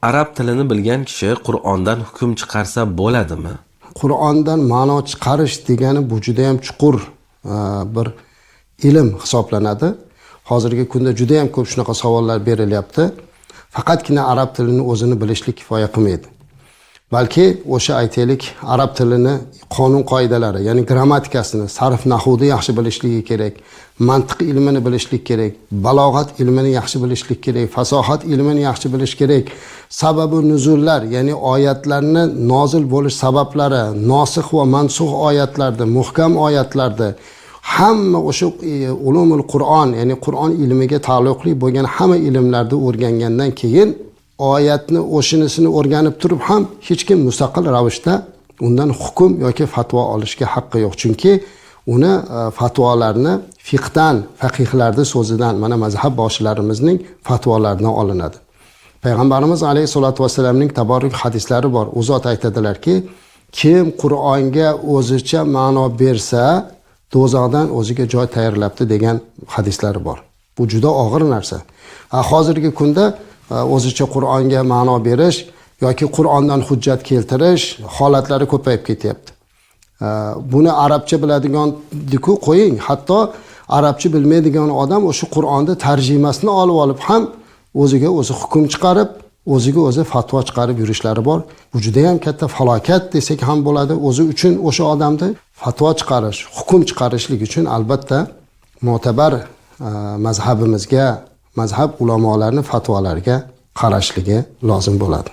Arab tilini bilgan kishi Qur'ondan hukm chiqarsa bo'ladimi? Qur'ondan ma'no chiqarish degani bu juda ham chuqur bir ilm hisoblanadi. Hozirgi kunda juda ham ko'p shunaqa savollar berilyapti. Faqatgina arab tilini o'zini bilishlik kifoya qilmaydi. Balki o'sha aytaylik arab tilini qonun qoidalari, ya'ni grammatikasini, sarf nahuvni yaxshi bilishligi kerak, mantiq ilmini bilishlik kerak, balog'at ilmini yaxshi bilishlik kerak, fasohat ilmini yaxshi bilish kerak, sababi nuzullar, ya'ni oyatlarni nozil bo'lish sabablari, nosih va mansux oyatlarni, muhkam oyatlarni, hamma o'sha ulumul Qur'on, ya'ni Qur'on ilmiga taalluqli bo'lgan hamma ilmlarni o'rgangandan keyin oyatni o'shinisini o'rganib turib ham hech kim mustaqil ravishda undan hukm yoki fatvo olishga haqqi yo'q. Chunki uni fatvolarni fiqdan, faqihlarning so'zidan, mana mazhab boshilarimizning fatvolaridan olinadi. Payg'ambarimiz alayhisolatu vassalamning tabarruk hadislari bor. U zot aytadilarki, kim Qur'onga o'zicha ma'no bersa, do'zaxdan o'ziga joy tayyorlabdi degan hadislari bor. Bu juda og'ir narsa. Hozirgi kunda o'zicha Qur'onga ma'no berish yoki Qur'ondan hujjat keltirish holatlari ko'payib ketyapti. Buni arabcha biladigan diku qo'ying, hatto arabcha bilmaydigan odam o'sha Qur'onni tarjimasini olib olib ham o'ziga o'zi hukm chiqarib, o'ziga o'zi fatvo chiqarib yurishlari bor. Bu juda ham katta falokat desak ham bo'ladi. O'zi uchun o'sha odamni fatvo chiqarish, hukm chiqarishlik uchun albatta mo'tabar mazhabimizga, mazhab ulamolarining fatvolariga qarashligi lozim bo'ladi.